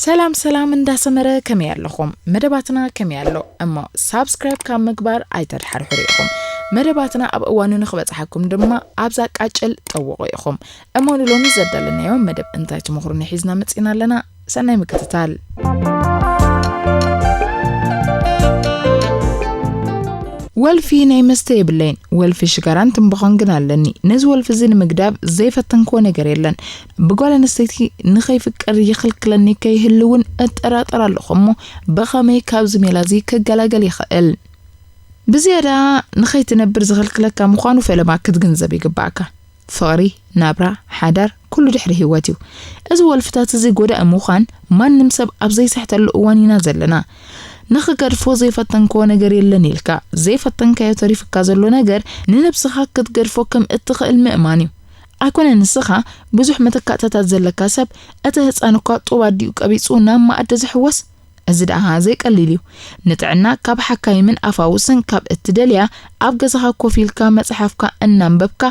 ሰላም ሰላም እንዳሰመረ ከመይ ኣለኹም? መደባትና ከመይ ኣሎ? እሞ ሳብስክራይብ ካብ ምግባር ኣይተድሓርሕሩ ኢኹም። መደባትና ኣብ እዋኑ ንኽበጽሓኩም ድማ ኣብዛ ቃጭል ጠውቑ ኢኹም። እሞ ንሎሚ ዘዳለናዮ መደብ እንታይ ትመኽሩኒ ሒዝና መጺና ኣለና። ሰናይ ምክትታል። ወልፊ ናይ መስተ የብለይን፣ ወልፊ ሽጋራን ትንባኾን ግን ኣለኒ። ነዚ ወልፊ እዚ ንምግዳብ ዘይፈተንክዎ ነገር የለን። ብጓል ኣንስተይቲ ንኸይፍቅር ይኽልክለኒ ከይህልውን እጠራጠር ኣለኹ እሞ ብኸመይ ካብዚ ሜላ እዚ ክገላገል ይኽእል? ብዝያዳ ንኸይትነብር ዝኽልክለካ ምዃኑ ፈለማ ክትግንዘብ ይግባእካ። ፍቕሪ፣ ናብራ፣ ሓዳር፣ ኩሉ ድሕሪ ህይወት እዩ። እዚ ወልፍታት እዚ ጎዳኢ ምዃን ማንም ሰብ ኣብ ዘይስሕተሉ እዋን ኢና ዘለና። ንኽገድፎ ዘይፈተንክዎ ነገር የለን ኢልካ ዘይፈተንካዮ ተሪፍካ ዘሎ ነገር ንነብስኻ ክትገድፎ ከም እትኽእል ምእማን እዩ። ኣይኮነ ንስኻ ብዙሕ መተካእታታት ዘለካ ሰብ እቲ ህፃን እኳ ጡብ ኣዲኡ ቀቢፁ ናብ መኣዲ ዝሕወስ እዚ ደኣ ዘይቀሊል እዩ። ንጥዕና ካብ ሓካይምን ኣፋውስን ካብ እትደልያ ኣብ ገዛኻ ኮፍ ኢልካ መፅሓፍካ እናንበብካ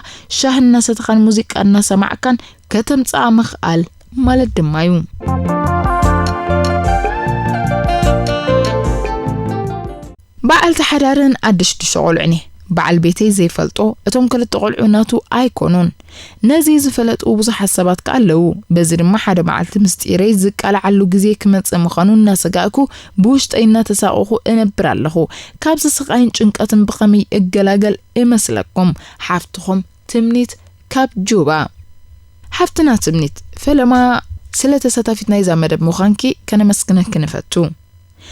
ሻሂ እናሰተኻን ሙዚቃ እናሰማዕካን ከተምፅኣ ምኽኣል ማለት ድማ እዩ። በዓልቲ ሓዳርን ኣደ ሽዱሽተ ቆልዑን እየ። በዓል ቤተይ ዘይፈልጦ እቶም ክልተ ቆልዑ ናቱ ኣይኮኑን። ነዚ ዝፈለጡ ብዙሓት ሰባት ከኣ ኣለዉ። በዚ ድማ ሓደ መዓልቲ ምስጢረይ ዝቃልዓሉ ግዜ ክመጽእ ምዃኑ እናሰጋእኩ ብውሽጠይ እናተሳቐኹ እነብር ኣለኹ። ካብዚ ስቓይን ጭንቀትን ብኸመይ እገላገል እመስለኩም? ሓፍትኹም ትምኒት ካብ ጁባ። ሓፍትና ትምኒት፣ ፈለማ ስለ ተሳታፊት ናይዛ መደብ ምዃንኪ ከነመስግነኪ ንፈቱ።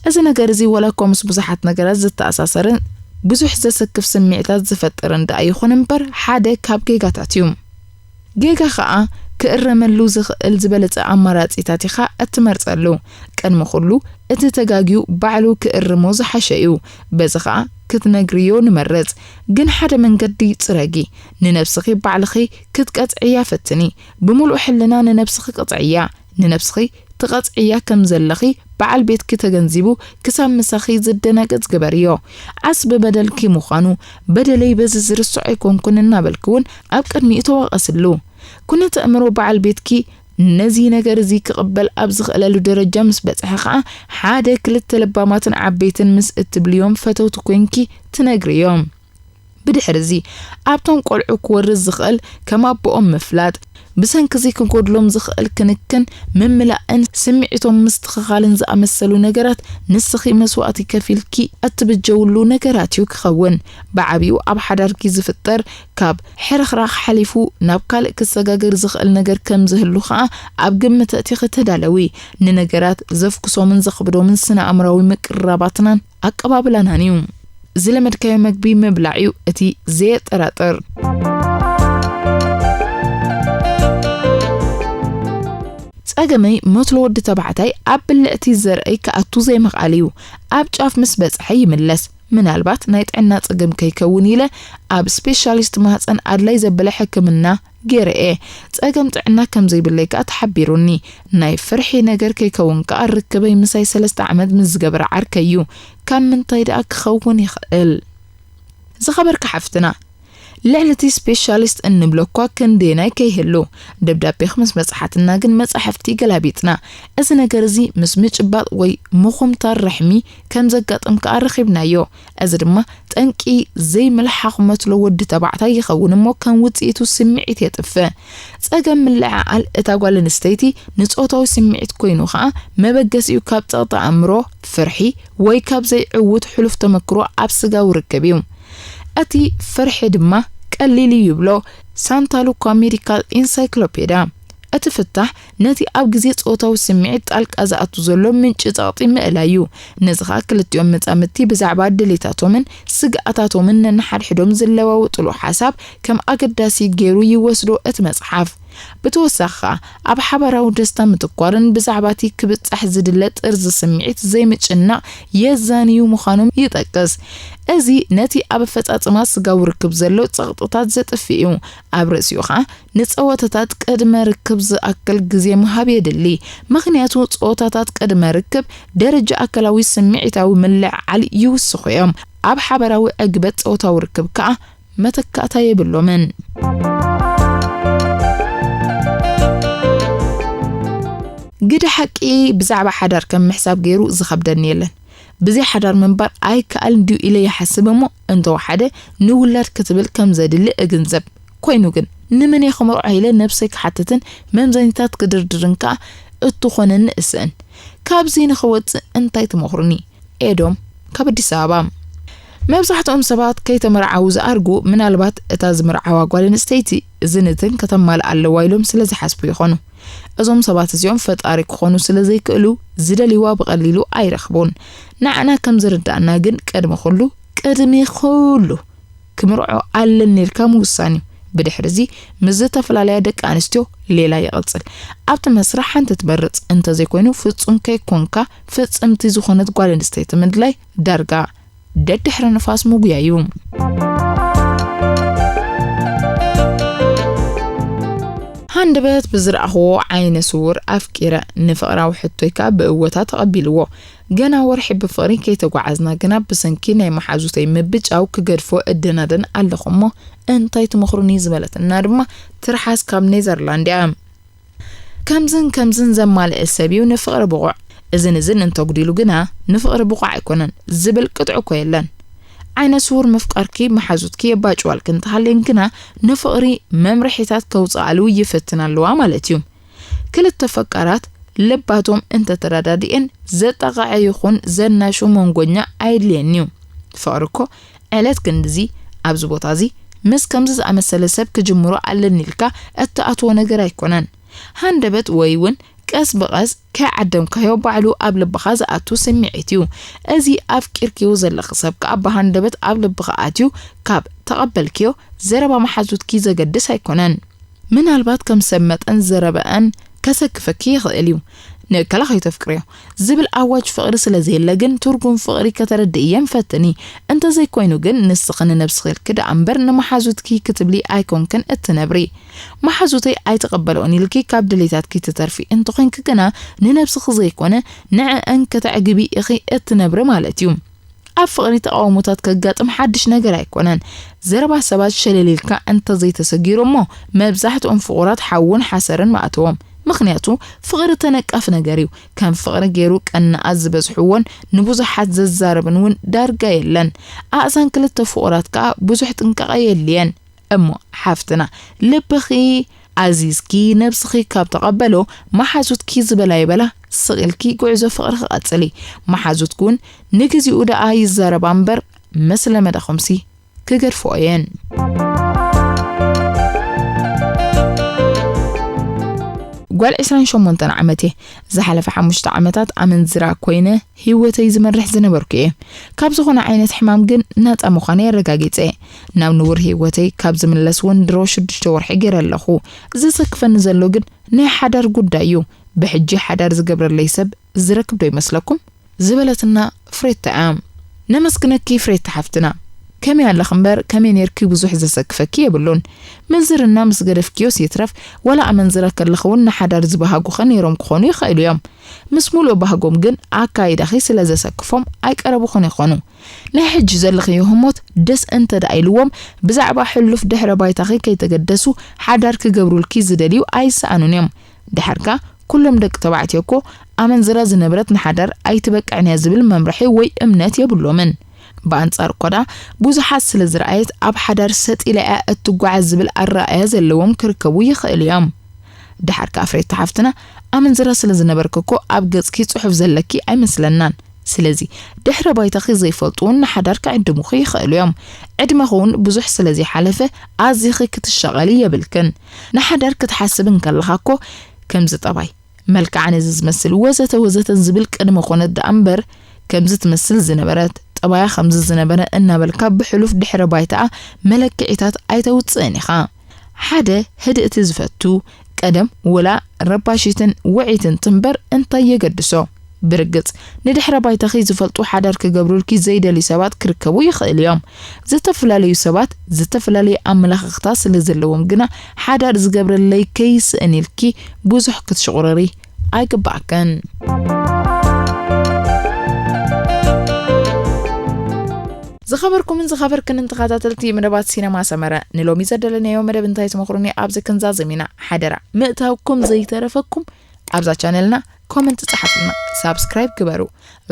እዚ ነገር እዚ ዋላ እኳ ምስ ብዙሓት ነገራት ዝተኣሳሰርን ብዙሕ ዘሰክፍ ስምዒታት ዝፈጥርን ደኣ ይኹን እምበር ሓደ ካብ ጌጋታት እዩ። ጌጋ ኸኣ ክእረመሉ ዝኽእል ዝበለጸ ኣማራጺታት ኢኻ እትመርጸሉ። ቅድሚ ኩሉ እቲ ተጋግዩ ባዕሉ ክእርሞ ዝሓሸ እዩ። በዚ ኸኣ ክትነግርዮ ንመርጽ። ግን ሓደ መንገዲ ጽረጊ። ንነብስኺ ባዕልኺ ክትቀጽዕያ ፈትኒ። ብምሉእ ሕልና ንነብስኺ ቅጽዕያ። ንነብስኺ ትቐጽዕያ ከም ዘለኺ በዓል ቤትኪ ተገንዚቡ ክሳብ ምሳኺ ዝደናገጽ ግበርዮ። ዓስቢ በደልኪ ምዃኑ፣ በደለይ በዚ ዝርስዖ ኣይኮንኩን እናበልኪ እውን ኣብ ቅድሚኡ ተወቐስሉ። ኩነት ኣእምሮ በዓል ቤትኪ ነዚ ነገር እዚ ክቕበል ኣብ ዝኽእለሉ ደረጃ ምስ በጽሐ ኸኣ ሓደ ክልተ ለባማትን ዓበይትን ምስ እትብልዮም ፈተውቲ ኮንኪ ትነግርዮም። ብድሕርዚ ኣብቶም ቆልዑ ክወርድ ዝኽእል ከም ኣቦኦም ምፍላጥ፣ ብሰንኪ እዚ ክጎድሎም ዝኽእል ክንክን ምምላእን ስምዒቶም ምስትኽኻልን ዝኣመሰሉ ነገራት ንስኺ መስዋእቲ ከፊልኪ እትብጀውሉ ነገራት እዩ ክኸውን። ብዓቢኡ ኣብ ሓዳርኪ ዝፍጠር ካብ ሕርኽራኽ ሓሊፉ ናብ ካልእ ክሰጋገር ዝኽእል ነገር ከም ዝህሉ ኸኣ ኣብ ግምት ኣእቲኺ ተዳለዊ። ንነገራት ዘፍኩሶምን ዘኽብዶምን ስነ ኣእምራዊ ምቅርራባትናን ኣቀባብላናን እዩ። ዝለመድካዮ መግቢ ምብላዕ እዩ እቲ ዘየጠራጥር። ጸገመይ መትሎ ወዲ ተባዕታይ ኣብ ብልዕቲ ዘርእይ ክኣቱ ዘይምኽኣል እዩ። ኣብ ጫፍ ምስ በጽሐ ይምለስ። ምናልባት ናይ ጥዕና ጸገም ከይከውን ኢለ ኣብ ስፔሻሊስት ማህጸን ኣድላይ ዘበለ ሕክምና ገይረ እየ። ጸገም ጥዕና ከም ዘይብለይ ከኣ ተሓቢሩኒ። ናይ ፍርሒ ነገር ከይከውን ከኣ ርክበይ ምሳይ ሰለስተ ዓመት ምስ ዝገበረ ዓርከይ እዩ። ካብ ምንታይ ደኣ ክኸውን ይኽእል? ዝኸበርካ ሓፍትና፣ ልዕሊ እቲ ስፔሻሊስት እንብሎ እኳ ክንደየናይ ከይህሉ፣ ደብዳቤኺ ምስ በጽሓትና ግን መጻሕፍቲ ገላቢጥና። እዚ ነገር እዚ ምስ ምጭባጥ ወይ ምኹምታር ርሕሚ ከም ዘጋጥም ከኣ ረኺብናዮ። እዚ ድማ ጠንቂ ዘይምልሓኽ መትሎ ወዲ ተባዕታይ ይኸውን እሞ ከም ውጽኢቱ ስምዒት የጥፍእ። ጸገም ምልዕዓል እታ ጓል ኣንስተይቲ ንጾታዊ ስምዒት ኮይኑ ከኣ መበገሲኡ ካብ ጸቕጢ ኣእምሮ፣ ፍርሒ፣ ወይ ካብ ዘይዕዉት ሕሉፍ ተመክሮ ኣብ ስጋዊ ርክብ እዩ። እቲ ፍርሒ ድማ ቀሊል እዩ ይብሎ ሳንታ ሉኳ ሜዲካል ኢንሳይክሎፔድያ። እቲ ፍታሕ ነቲ ኣብ ግዜ ጾታዊ ስምዒት ጣልቃ ዝኣቱ ዘሎ ምንጪ ጸቕጢ ምእላይ እዩ። ነዚ ኸኣ ክልቲኦም መጻምድቲ ብዛዕባ ድሌታቶምን ስግኣታቶምን ነንሓድሕዶም ዝለዋወጥሉ ሓሳብ ከም ኣገዳሲ ገይሩ ይወስዶ እቲ መጽሓፍ። ብተወሳኺ ኸኣ ኣብ ሓባራዊ ደስታ ምትኳርን ብዛዕባ እቲ ክብጻሕ ዝድለ ጥርዚ ስምዒት ዘይምጭናቕ የዛንዩ ምዃኖም ይጠቅስ። እዚ ነቲ ኣብ ኣፈጻጽማ ስጋዊ ርክብ ዘሎ ጸቕጥታት ዘጥፍእ እዩ። ኣብ ርእሲኡ ኸኣ ንጸወታታት ቅድመ ርክብ ዝኣክል ግዜ ምሃብ የድሊ። ምኽንያቱ ጸወታታት ቅድመ ርክብ ደረጃ ኣካላዊ ስምዒታዊ ምልዕዓል ይውስኹ እዮም። ኣብ ሓባራዊ ዕግበት ጸወታዊ ርክብ ከኣ መተካእታ የብሎምን። ግደ ሓቂ ብዛዕባ ሓዳር ከም ምሕሳብ ገይሩ ዝኸብደኒ የለን። ብዘይ ሓዳር ምንባር ኣይከኣልን ድዩ ኢለ ይሓስብ እሞ፣ እንተወሓደ ንውላድ ክትብል ከም ዘድሊ እግንዘብ። ኮይኑ ግን፣ ንመን እየ ክምርዖ ኢለ ነብሰይ ክሓትትን መምዘኒታት ክድርድርን ከኣ እትኾነኒ እስእን። ካብዚ ንኽወጽእ እንታይ ትመኽሩኒ? ኤዶም፣ ካብ ኣዲስ ኣበባ። መብዛሕትኦም ሰባት ከይተመርዓዉ ዝኣርጉ፣ ምናልባት እታ ዝምርዓዋ ጓል ኣንስተይቲ እዝንትን ከተማልእ ኣለዋ ኢሎም ስለ ዝሓስቡ ይኾኑ። እዞም ሰባት እዚኦም ፈጣሪ ክኾኑ ስለ ዘይክእሉ፣ ዝደልይዋ ብቐሊሉ ኣይረኽቡን። ንዓና ከም ዝርድኣና ግን፣ ቅድሚ ኩሉ፣ ቅድሚ ኩሉ፣ ክምርዖ ኣለኒ ኢልካ ምውሳን እዩ። ብድሕሪ እዚ፣ ምስ ዝተፈላለያ ደቂ ኣንስትዮ ሌላ ይቕጽል። ኣብቲ መስርሕ ሓንቲ ትመርጽ እንተዘይኮይኑ፣ ፍጹም ከይኮንካ ፍጽምቲ ዝኾነት ጓል ኣንስተይቲ ምድላይ ዳርጋ ደድሕሪ ንፋስ ምጉያይ እዩ። ሃንደበት ብዝረኣኽዎ ዓይነ ስውር ኣፍቂረ፣ ንፍቕራዊ ሕቶይ ከኣ ብእወታ ተቐቢልዎ። ገና ወርሒ ብፍቕሪ ከይተጓዓዝና ግና፣ ብሰንኪ ናይ መሓዙተይ ምብጫው ክገድፎ እደናደን ኣለኹ እሞ፣ እንታይ ትመኽሩኒ ዝበለትና ድማ ትርሓስ ካብ ኔዘርላንድ እያ። ከምዝን ከምዝን ዘማልአ ሰብ እዩ ንፍቕሪ ብቑዕ። እዝን እዝን እንተጉዲሉ ግና ንፍቕሪ ብቑዕ ኣይኮነን ዝብል ቅጥዒ እኮ የለን። ዓይነ ስውር ምፍቃርኪ መሓዙትኪ የባጭዋልኪ እንተሃልየን ግና ንፍቕሪ መምርሒታት ከውፅኣሉ ይፈትን ኣለዋ ማለት እዩ። ክልተ ፈቃራት ልባቶም እንተተረዳዲኤን ዘጣቕዐ ይኹን ዘናሹ መንጎኛ ኣየድልየን እዩ። ፍቕሪ እኮ ዕለት ክንድዚ ኣብዚ ቦታ እዚ ምስ ከምዚ ዝኣመሰለ ሰብ ክጅምሮ ኣለኒ ኢልካ እትኣትዎ ነገር ኣይኮነን። ሃንደበት ወይ እውን ቀስ ብቐስ ከይዓደምካዮ ባዕሉ ኣብ ልብኻ ዝኣቱ ስምዒት እዩ። እዚ ኣፍቂርክዮ ዘለኺ ሰብ ከኣ ብሃንደበት ኣብ ልብኻ ኣትዩ ካብ ተቐበልክዮ ዘረባ መሓዙትኪ ዘገድስ ኣይኮነን። ምናልባት ከም ሰብ መጠን ዘረበኣን ከሰክፈኪ ይኽእል እዩ። ንእከላ ከይተፍቅርዮ ዝብል ኣዋጅ ፍቕሪ ስለ ዘየለ ግን ትርጉም ፍቕሪ ከተረድእየን ፈትኒ። እንተዘይኮይኑ ግን ንስኺ ንነብስኺ ኢልኪ ደኣ እምበር ንመሓዙትኪ ክትብሊ ኣይኮንክን እትነብሪ። መሓዙተይ ኣይተቐበልኦን ኢልኪ ካብ ድሌታትኪ ትተርፊ እንተኾይንኪ ግና ንነብስኺ ዘይኮነ ንዕአን ከተዕግቢ ኢኺ እትነብሪ ማለት እዩ። ኣብ ፍቕሪ ተቓውሞታት ከጋጥም ሓድሽ ነገር ኣይኮነን። ዘረባ ሰባት ሸለል ኢልካ እንተዘይተሰጊሩ እሞ መብዛሕትኦም ፍቑራት ሓውን ሓሰርን መእተዎም። ምኽንያቱ ፍቕሪ ተነቃፊ ነገር እዩ። ከም ፍቕሪ ገይሩ ቀናኣት ዝበዝሕዎን ንብዙሓት ዘዛርብን እውን ዳርጋ የለን። ኣእዛን ክልተ ፍቑራት ከኣ ብዙሕ ጥንቃቐ የድልየን። እሞ ሓፍትና፣ ልብኺ ኣዚዝኪ ነብስኺ ካብ ተቐበሎ፣ መሓዙትኪ ዝበላ ይበላ ስቕ ኢልኪ ጉዕዞ ፍቕርኺ ቀጽሊ። መሓዙትኪ እውን ንግዚኡ ደኣ ይዛረባ እምበር፣ ምስ ለመዳኹምሲ ክገድፍኦ እየን። ጓል ዕስራን ሸሞንተን ዓመት እየ። ዝሓለፈ ሓሙሽተ ዓመታት ኣመንዝራ ኮይነ ህይወተይ ዝመርሕ ዝነበርኩ እየ። ካብ ዝኾነ ዓይነት ሕማም ግን ናጻ ምዃነይ ኣረጋጊጸ እየ። ናብ ንቡር ህይወተይ ካብ ዝምለስ እውን ድሮ ሽዱሽተ ወርሒ ገይረ ኣለኹ። ዘሰክፈኒ ዘሎ ግን ናይ ሓዳር ጉዳይ እዩ። ብሕጂ ሓዳር ዝገብረለይ ሰብ ዝረክብ ዶ ይመስለኩም? ዝበለትና ፍሬታ እያ። ነመስግነኪ ፍሬታ ሓፍትና። ከመይ ኣለኺ እምበር፣ ከመይ ኔርኪ ብዙሕ ዘሰክፈኪ የብሉን። ምንዝርና ምስ ገደፍክዮስ ይትረፍ፣ ዋላ ኣመንዝራ ከለኺ እውን ንሓዳር ዝበሃጉኸ ኔሮም ክኾኑ ይኽእሉ እዮም። ምስ ሙሉእ ባህጎም ግን ኣካይዳኺ ስለ ዘሰክፎም ኣይቀረቡኽን ይኾኑ። ናይ ሕጂ ዘለኽዮ ህሞት ደስ እንተ ደኣ ኢልዎም፣ ብዛዕባ ሕሉፍ ድሕረ ባይታኺ ከይተገደሱ፣ ሓዳር ክገብሩልኪ ዝደልዩ ኣይሰኣኑን እዮም። ደሓርካ፣ ኩሎም ደቂ ተባዕትዮ እኮ ኣመንዝራ ዝነበረት ንሓዳር ኣይትበቅዕን እያ ዝብል መምርሒ ወይ እምነት የብሎምን። ብኣንጻር እኳ ደኣ ብዙሓት ስለ ዝረኣየት ኣብ ሓዳር ሰጥ ኢላ እያ እትጓዓዝ ዝብል ኣረኣእያ ዘለዎም ክርከቡ ይኽእሉ እዮም። ደሓር ከኣ ፍሬታ ሓፍትና ኣመንዝራ ስለ ዝነበርኪ እኮ ኣብ ገጽኪ ጽሑፍ ዘለኪ ኣይመስለናን። ስለዚ ድሕረ ባይታኺ ዘይፈልጡ እውን ንሓዳር ክዕድሙኺ ይኽእሉ እዮም። ዕድመኺ እውን ብዙሕ ስለ ዘይሓለፈ ኣዚኺ ክትሻቐሊ የብልክን። ንሓዳር ክትሓስብ እንከለኻ እኮ ከምዚ ጠባይ መልክዓ ነዚ ዝመስል ወዘተ ወዘተ ዝብል ቅድመ ኮነት ደኣ እምበር፣ ከምዚ ትመስል ዝነበረት፣ ጠባያ ከምዚ ዝነበረ እናበልካ ብሕሉፍ ድሕረ ባይታኣ መለክዒታት ኣይተውጽእን ኢኻ። ሓደ ህድእቲ ዝፈቱ፣ ቀደም ወላ ረባሺትን ውዕይትን ትንበር እንታይ የገድሶ? ብርግጽ፣ ንድሕረ ባይታኺ ዝፈልጡ ሓዳር ክገብሩልኪ ዘይደልዩ ሰባት ክርከቡ ይኽእሉ እዮም። ዝተፈላለዩ ሰባት ዝተፈላለየ ኣመለኻኽታ ስለ ዘለዎም ግና፣ ሓዳር ዝገብረለይ ከይስእን ኢልኪ ብዙሕ ክትሽቑረሪ ኣይግባኣክን። ዝኸበርኩምን ዝኸበርክንን ተኸታተልቲ መደባት ሲነማ ሰመረ፣ ንሎሚ ዘደለናዮ መደብ እንታይ ትመኽሩኒ ኣብዚ ክንዛዝም ኢና። ሓደራ፣ ምእታውኩም ዘይተረፈኩም ኣብዛ ቻነልና ኮመንት ጸሓፉልና፣ ሳብስክራይብ ግበሩ፣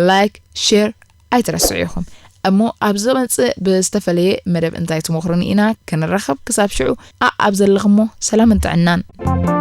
ላይክ፣ ሼር ኣይትረስዑ ኢኹም። እሞ ኣብ ዝመጽእ ብዝተፈለየ መደብ እንታይ ትመኽሩኒ ኢና ክንራኸብ። ክሳብ ሽዑ ኣኣብ ዘለኹሞ ሰላምን ጥዕናን።